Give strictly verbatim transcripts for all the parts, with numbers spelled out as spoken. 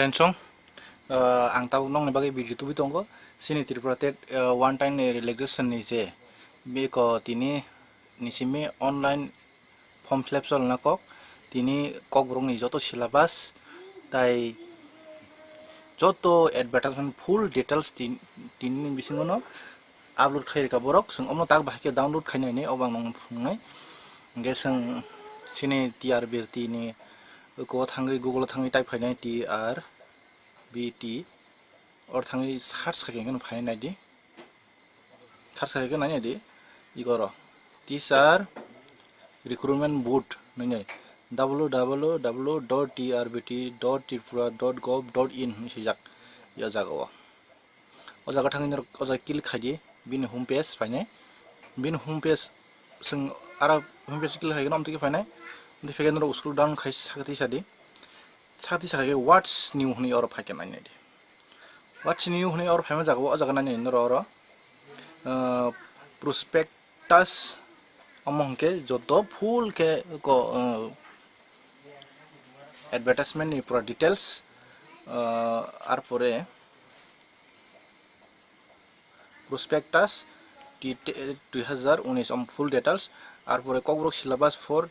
Tensong, ah, ang tabuk nokni bagwi video tubui tongo. Chini Tripura State, ah, one time ni relaxation ni je beko tini ni simi online form fill up cholna kok, tini kokborok ni joto syllabus tai joto advertisement full details tin-, tini ni bisingo no upload khai rika borok. Chwng omo tak bahai khe download khainai ni obo ang nokno phunuknai. Hingke chwng chini T R B T ni ko thangwi Google o thangwi type khainai T R B T or thangwi search khai khe phainai naidi. Search khai khe nai naidi. Igoro teacher recruitment board nai nai, W W W dot T R B T dot tripura dot gov dot in hinwi swijak. Ya jaga o. O jaga thangwi norok o jaga click khai di, bini home page phainai. Bini home page chwng aro home page click khai khe no amtwi khe phainai. Amtwi phai khe norok scroll down khai sakti sadi. Sakti sakha khe what's new hwnwi oro phai khe nai nai di. What's new hwnwi oro phaima jaga o, o jaga nai nai norok oro, ah, prospectus omo hwnkhe joto full khe ko, ah, advertisement ni pura details, ah, arpore prospectus T TET dui hazar unis om full details, arpore kokborok syllabus for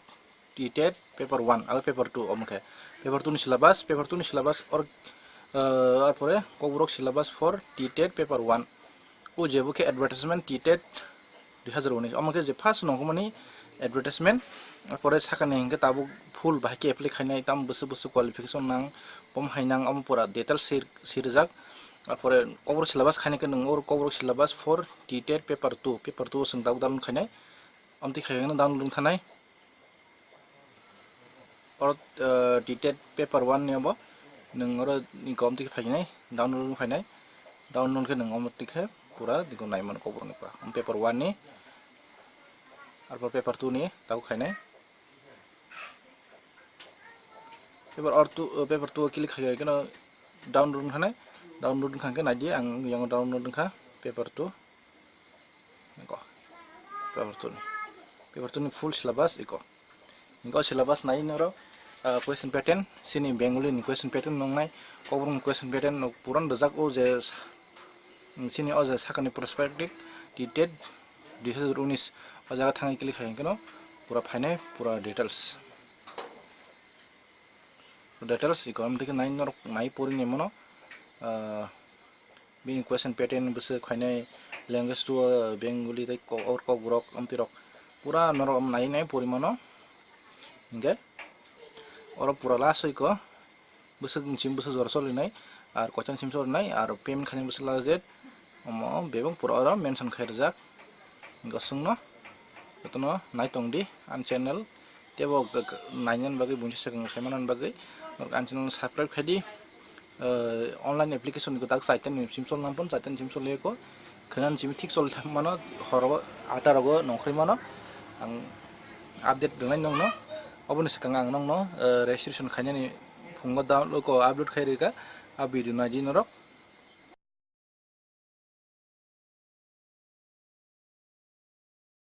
T TET paper one abo paper two omo khe paper two ni syllabus, paper two ni syllabus or, ah, arpore kokborok syllabus for T TET paper one. O jebo khe advertisement T TET dui hazar unis, omo khe je first nongkhormani advertisement, pore sakani hwnkhe tabuk full bahai khe apply khainai, tamo bwswk bwswk qualification nang, bom hai nang, omo pura detail sir-, sirjak. Pore kokborok syllabus khainai khe nwng oro kokborok syllabus for T TET paper two, paper two o chwng tabuk download khainai, amtwi khai khe download wng thanai. Oro, eh, T TET paper one ni obo, nwng oro ni kom twi khe phainai, download wng phainai, download khe nwng omo twi khe pura dikon nai mano kokborok ni pura. Paper one ni, arpor paper two ni tabuk khainai. Paper or two, eh, paper two o click khai khe no download wng khanai, download wng kha khe nai di, ang yang download wng kha paper two. Iko. Paper two ni. Paper two ni full syllabus iko. Iko syllabus nai norok, ah, question pattern, chini Bengali ni question pattern nongnai, kokborok ni question pattern no puran rijak o je, chini o je sakani perspective, T TET dui hazar unis, o jaga thangwi click khai khe no pura phainai, pura details. Details iko, amtwi khe nai norok nai pori nai mano, ah, bini question pattern bwswk khainai, language to, ah, Bengali tei ko-, or kokborok amtwi rok pura norok nai nai pori mano. Hinkhe oro pura last iko bwswk ni simi bwswk jora solinai, ar kochani simi solinai, ar payment khainai bwswk last date, omo bebak pura oro mention khai rijak. Hinkhe chwngno jotono nai tong di ani channel. Tebo nainani bagwi buini swkang khaimani bagwi norok ani channel subscribe khai di. Eh, online application ni kwtak chaitani sim sol nang phone, chaitani sim sol yeko. Khwnani simi thik sol mano, horo ata rogo nongkhorwi mano. Ang update rwnai nongno. Oboni swkang ang nongno, eh, registration khainani phungo download ko upload khai rika. A video nai di norok.